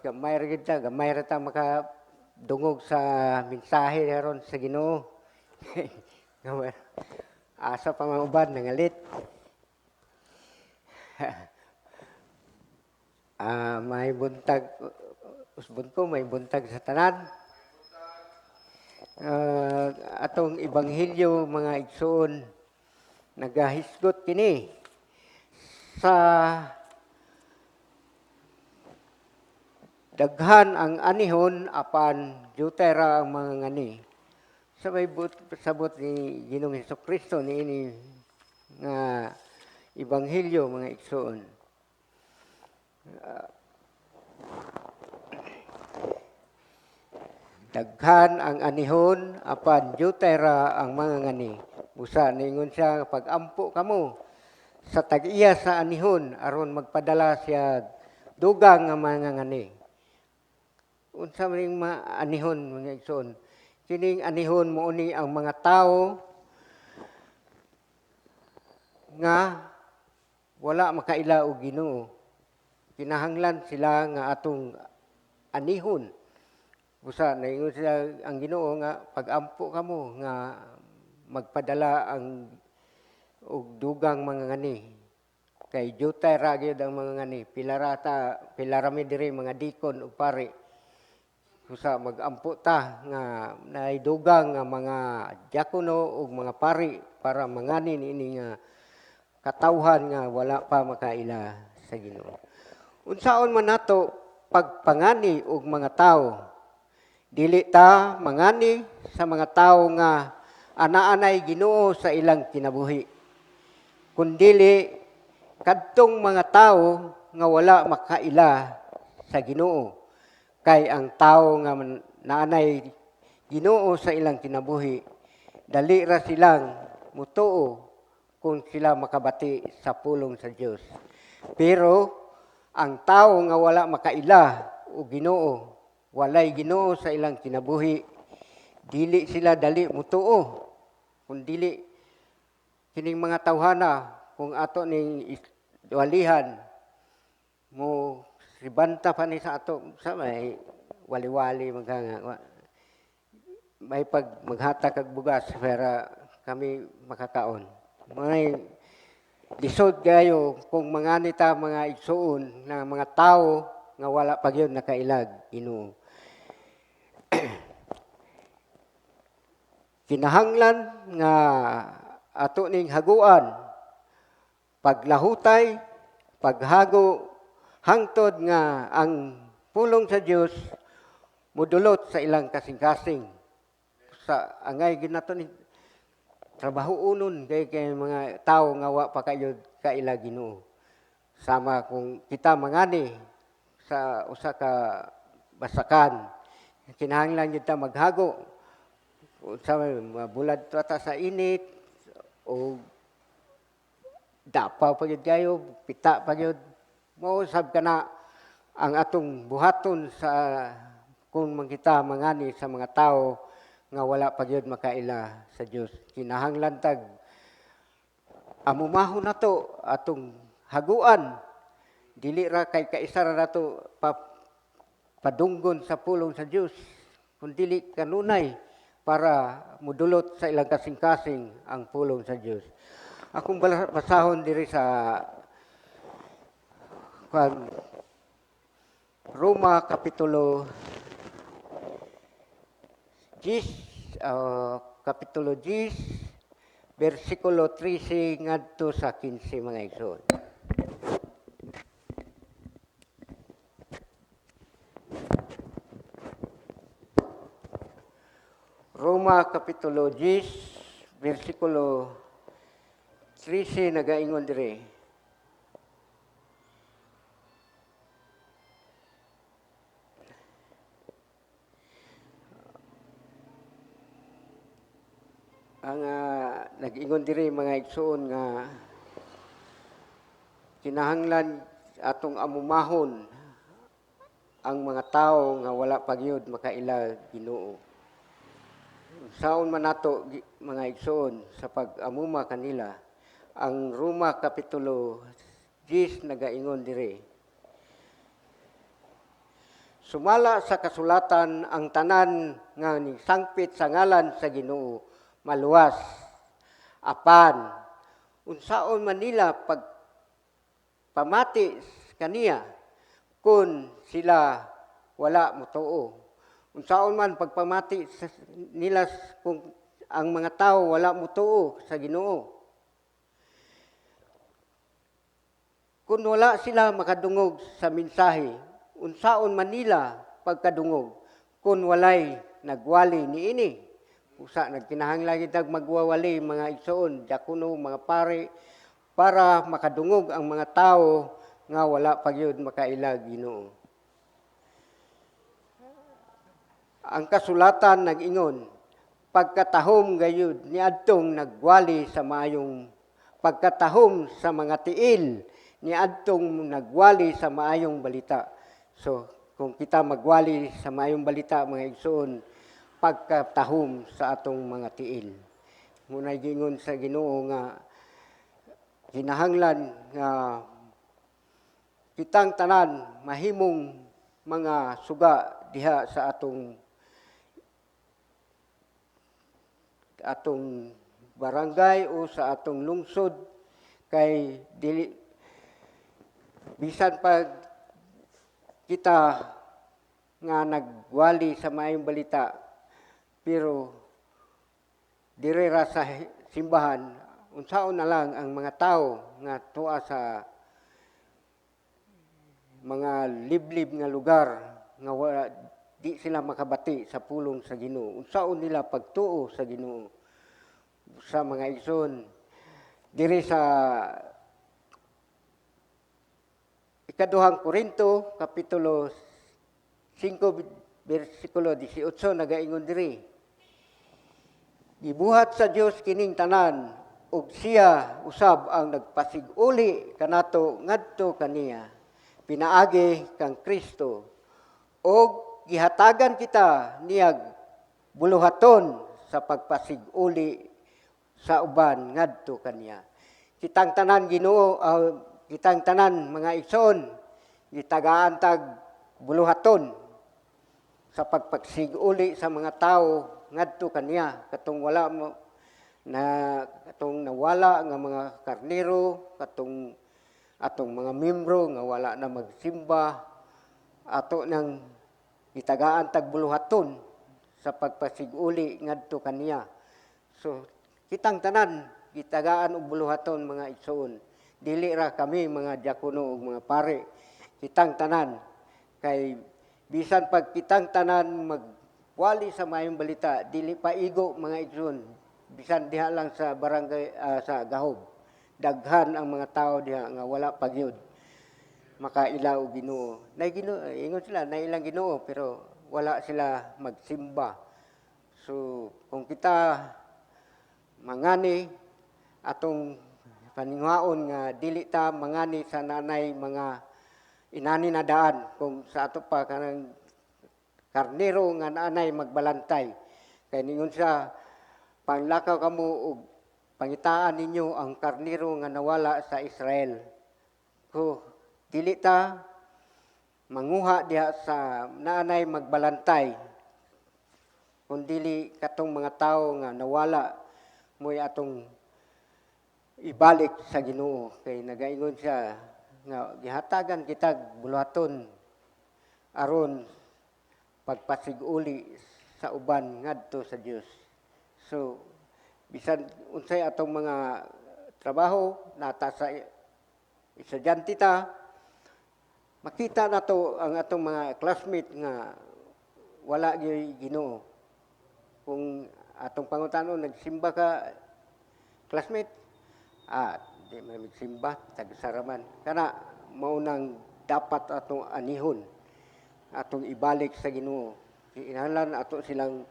Gamay ra gid ta, gamay ra ta maka dungog sa mensahe aron sa Ginoo. Gamay. Asa pa mga uban nangalit. May buntag, usbon ko, may buntag sa tanan. Atong ebanghelyo, mga igsoon, nagahisgot kini sa daghan ang anihon apan jutay ra ang mga ngani. Sa may sabot ni Ginoong Hesukristo niini nga ebanghelyo, mga igsoon. Daghan ang anihon apan jutay ra ang mga ngani. Busa ningon siya, pag-ampo kamo sa tag-iya sa anihon aron magpadala siya dugang nga mga ngani. Unsa man ning mga anihon, mga igsoon? Kining anihon mao ni ang mga tawo nga wala makaila og Ginoo. Kinahanglan sila nga atong anihon. Busa naingon sila ang Ginoo nga pag-ampo kamo nga magpadala ang og dugang mga ngani. Kay jutay ra gyud ang mga ngani. Pila ra ta, pila ra mi diri mga dikon ug pari. Busa mag-ampo ta nga naay dugang nga mga diakono ug mga pari para mangani niini nga katawhan nga wala pa makaila sa Ginoo. Unsaon man nato pagpangani og mga tawo? Dili ta mangani sa mga tawo nga ana-anay Ginoo sa ilang kinabuhi, kundili kadtong mga tawo nga wala makaila sa Ginoo. Kay ang tawo nga naanay Ginoo sa ilang kinabuhi, dali ra silang mutuo kung sila makabati sa pulong sa Dios. Pero ang tawo nga wala makaila og Ginoo, walay Ginoo sa ilang kinabuhi, dili sila dali mutuo. Kung dili kining mga tawhana, kung ato ning walihan mo sibanta pa ni sa ato, sa may wali-wali magkanga, may pag maghatag kag bugas para kami makakaon. May lisod kayo kung mangani ta mga igsuon na mga tawo nga wala pa gyud nakailag Ginoo. Kinahanglan nga ato ning haguan, paglahutay, paghago, hangtod nga ang pulong sa Dios mudulot sa ilang kasing-kasing. Sa angay ginato ni trabaho unon kay mga tawo nga wa pa kayo kaila Ginoo. Sama kung kita mangani sa usa ka basakan, kinahanglan gyud ta maghago. Unsa may mabulad ta sa init o dapaw pa gyud kayo, pita pa gyud. Mao sab kana ang atong buhaton sa kung mangkita mangani sa mga tawo nga wala pa gyud makaila sa Dios. Kinahanglan tag amumahon nato atong haguan. Dili ra kay kaisa ra nato padunggon sa pulong sa Dios, kun dili kanunay para mudulot sa ilang kasing-kasing ang pulong sa Dios. Akong basahon diri sa Roma Kapitulo 10, Kapitulo 10, versikulo 13 ngadto sa 15, mga igsoon. Roma Kapitulo 10, versikulo 13 nagaingon diri. Ang nag-ingon diri mga igsoon nga kinahanglan atong amumahon ang mga tawo nga wala pa gyud makaila Ginoo. Saon man nato mga igsoon sa pag-amuma kanila, ang Roma Kapitulo 10 nagaingon diri. Sumala sa kasulatan, ang tanan nga nisangpit sa ngalan sa Ginoo maluwas. Apan unsaon man nila pag pamati kaniya kung sila wala motuo? Unsaon man pagpamati nila kung ang mga tao wala motuo sa Ginoo? Kung wala sila makadungog sa mensahe, unsaon man nila pagkadungog kung walay nagwali niini? Usa nagkinahanglan kitag magwawali, mga igsoon, diakono, mga pare, para makadungog ang mga tao nga wala pa gyud makaila Ginoo. Ang kasulatan nag-ingon, pagkatahom gayud niadtong nagwali sa maayong, pagkatahom sa mga tiil niadtong nagwali sa maayong balita. So, kung kita magwali sa maayong balita, mga igsoon, pagkatahom sa atong mga tiil. Muna'y giingon sa Ginoo nga kinahanglan nga kitang tanan mahimong mga suga diha sa atong barangay o sa atong lungsod, kay dili bisan pag kita nga nagwali sa maayong balita pero dire ra sa simbahan, unsaon na lang ang mga tao nga tuwa sa mga liblib nga lugar nga wala, di sila makabati sa pulong sa Ginoo? Unsaon nila pagtuo sa Ginoo? Sa mga igsoon, diri sa Ikaduhang Korinto kapitulo 5 bersikulo 18, nagaingon diri, gibuhat sa Dios kining tanan ug siya usab ang nagpasig-uli kanato ngadto kaniya pinaagi kang Kristo, ug gihatagan kita niyag buluhaton sa pagpasig-uli sa uban ngadto kaniya. Kitang tanan Ginoo, kitang tanan, mga igsoon, gitagaan tag buluhaton sa pagpagsiguli sa mga tao ngadto kaniya, katong wala mo na, katong nawala nga mga karnero, katong atong mga membro nga wala na magsimba, ato nang gitagaan tag buluhaton sa pagpasiguli ngadto kaniya. So kitang tanan gitagaan og buluhaton, mga igsoon, dili ra kami mga diakono ug mga pare, kitang tanan, kay bisan pag kitang tanan magwali sa maayong balita, dili pa igo, mga igsoon, bisan diha lang sa barangay, sa Gahob, daghan ang mga tao diha nga wala pa gyud makaila og Ginoo. Nay Ginoo, ingon sila na ilang Ginoo, pero wala sila magsimba. So kung kita mangani, atong paninguhaon nga dili ta mangani sa nanay mga inani na daan, kung sa ato pa kanang karnero nga naanay magbalantay, kay ningon siya, panglakaw kamo og pangitaan ninyo ang karnero nga nawala sa Israel. Ko dili ta manguha diha sa naanay magbalantay, kung dili katong mga tawo nga nawala mo'y atong ibalik sa Ginoo, kay nagaingon siya nga gihatagan kitag buluhaton aron pagpasiguli sa uban ngadto sa Dios. So bisan unsay atong mga trabaho, nata sa estudyante ta, makita nato ang atong mga classmate nga wala gyud Ginoo. Kung atong pangutanon, "Nagsimba ka, classmate?" "Ah, di man nagsimba, tagsaraman." Kana mao nang dapat atong anihon, atong ibalik sa Ginoo. Kinahanglan ato silang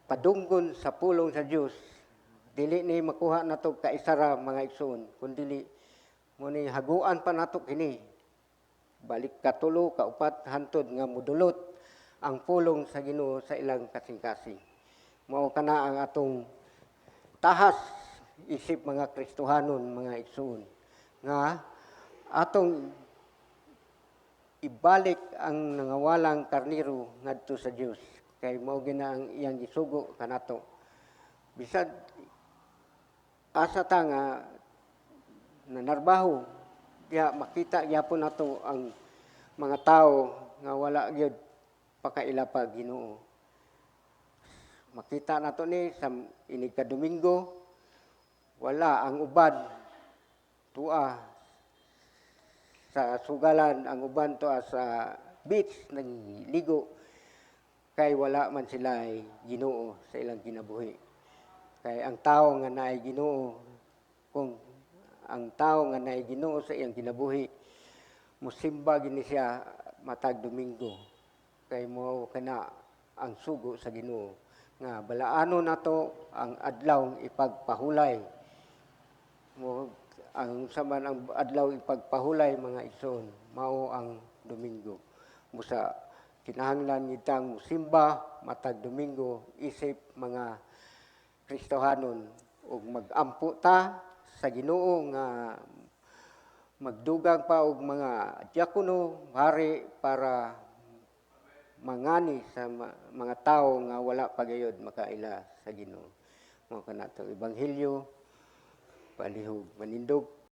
padunggon sa pulong sa Dios. Dili ni makuha nato kaisara, mga igsoon, kun dili mo ni haguan pa nato kini balik katulo, kaupat, hantod nga mudulot ang pulong sa Ginoo sa ilang kasing-kasing. Mao kana ang atong tahas isip mga Kristohanon, mga igsoon, nga atong ibalik ang nangawalang karniro ngadto sa Dios, kay mao gina ang iyang gisugo kanato. Bisag asa ta nga nanarbaho diha, makita gyapon nato ang mga tao nga wala gyud pakaila pa Ginoo. Makita nato ni sa inig ka Domingo, wala ang uban tua sa sugalan, ang uban tua sa beach nagligo, kay wala man sila ay Ginoo sa ilang kinabuhi. Kay ang tao nga naay Ginoo, kung ang tao nga naay Ginoo sa iyang kinabuhi, musimba gini siya matag Domingo, kay mo kana ang sugo sa Ginoo nga balaano nato ang adlaw ipagpahulay mo. Ang sa man ang adlaw ipagpahulay, mga igsoon? Mao ang Domingo. Busa kinahanglan kitang musimba matag Domingo isip mga Kristohanon ug mag-ampo ta sa Ginoo nga magdugang pa og mga diakono, hari, para mangani sa mga tao nga wala pa gayod makaila sa Ginoo. Mao kana to ebanghelyo. Palihog manindog.